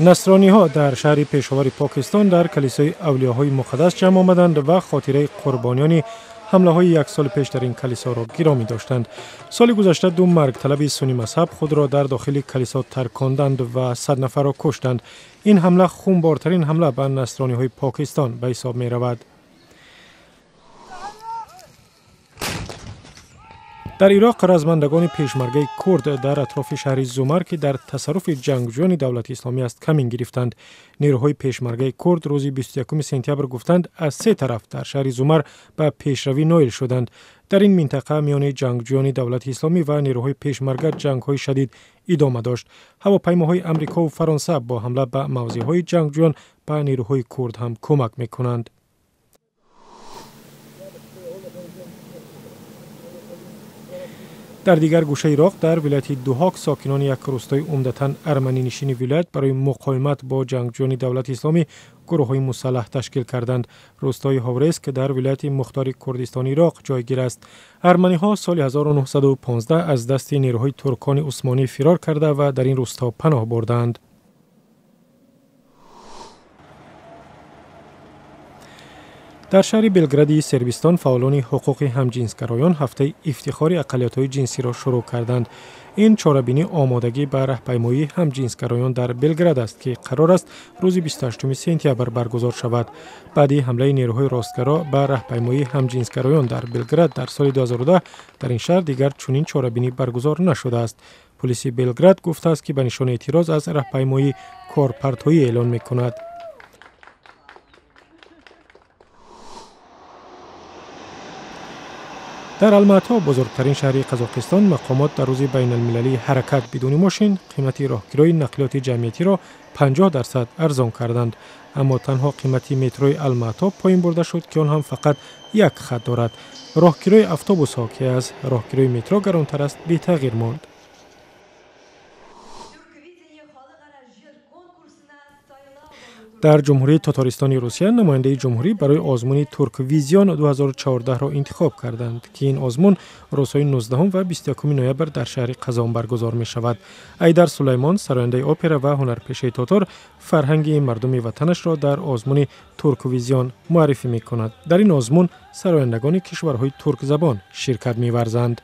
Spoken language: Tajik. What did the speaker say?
Насрониҳо дар шаҳри Пешовари Покистон дар калисои авлиёҳои муқаддас ҷамъ омаданд ва хотираи қурбониёни ҳамлаҳои як соли пеш дар ин калисоро гиромӣ доштанд. Соли гузашта ду маргталаби суннӣ мазҳаб худро дар дохили калисо тарконданд ва 100 нафарро куштанд. Ин ҳамла хунбортарин ҳамла ба насрониҳои Покистон ба ҳисоб меравад. Дар Ироқ размандагони пешмаргаи курд дар атрофи шаҳри Зумар, ки дар тасарруфи ҷангҷӯёни давлати исломӣ аст, камин гирифтанд. Нерӯҳои пешмаргаи курд рӯзи 21 сентябр гуфтанд, аз се тараф дар шаҳри Зумар ба пешравӣ ноил шуданд. Дар ин минтақа миёни ҷангҷӯёни давлати исломӣ ва нерӯҳои пешмарга ҷангҳои шадид идома дошт. Ҳавопаймоҳои Амрикову Фаронса бо ҳамла ба мавзеъҳои ҷангҷӯён ба нерӯҳои курд ҳам кӯмак мекунанд. Дар дигар гӯшаи Ироқ, дар вилояти Дуҳок, сокинони як рӯстои умдатан арманинишини вилоят барои муқовимат бо ҷангҷӯёни давлати исломӣ гурӯҳҳои мусаллаҳ ташкил карданд. Рӯстои Ҳоврес, ки дар вилояти мухтори Курдистони Ироқ ҷойгир аст. Арманиҳо соли 1915 аз дасти нерӯҳои туркони усмонӣ фирор карда ва дар ин рӯсто паноҳ бурданд. Дар шаҳри Белгради Сербистон фаъолони ҳуқуқи ҳамҷинсгароён ҳафтаи ифтихори ақаллиятҳои ҷинсиро шурӯъ карданд. Ин чорабинӣ омодагӣ ба раҳпаймоии ҳамҷинсгароён дар Белград аст, ки қарор аст рӯзи 28 сентябр баргузор шавад. Баъди ҳамлаи нерӯҳои ростгаро ба раҳпаймоии ҳамҷинсгароён дар Белград дар соли 2010 дар ин шаҳр дигар чунин чорабинӣ баргузор нашудааст. Полиси Белград гуфтааст, ки ба нишони эътироз аз раҳпаймоӣ корпартоӣ эълон мекунад. Дар Алмато, бузургтарин шаҳри Қазоқистон, мақомот дар рӯзи байналмилалии ҳаракат бидуни мошин қимати роҳкирои нақлиёти ҷамъиятиро 50% арзон карданд. Аммо танҳо қимати метрои Алмато поин бурда шуд, ки он ҳам фақат як хат дорад. Роҳкирои автобусҳо, ки аз роҳкирои метро гаронтар аст, бетағйир монд. Дар Ҷумҳурии Тотористони Русия намояндаи ҷумҳурӣ барои озмуни Турквизион 2014-ро интихоб карданд, ки ин озмун рӯзҳои 19 ва 21 ноябр дар шаҳри Қазон баргузор мешавад. Айдар Сулаймон, сарояндаи опера ва ҳунарпешаи тотор, фарҳанги мардуми ватанашро дар озмуни Турквизион муаррифӣ мекунад. Дар ин озмун сарояндагони кишварҳои туркзабон ширкат меварзанд.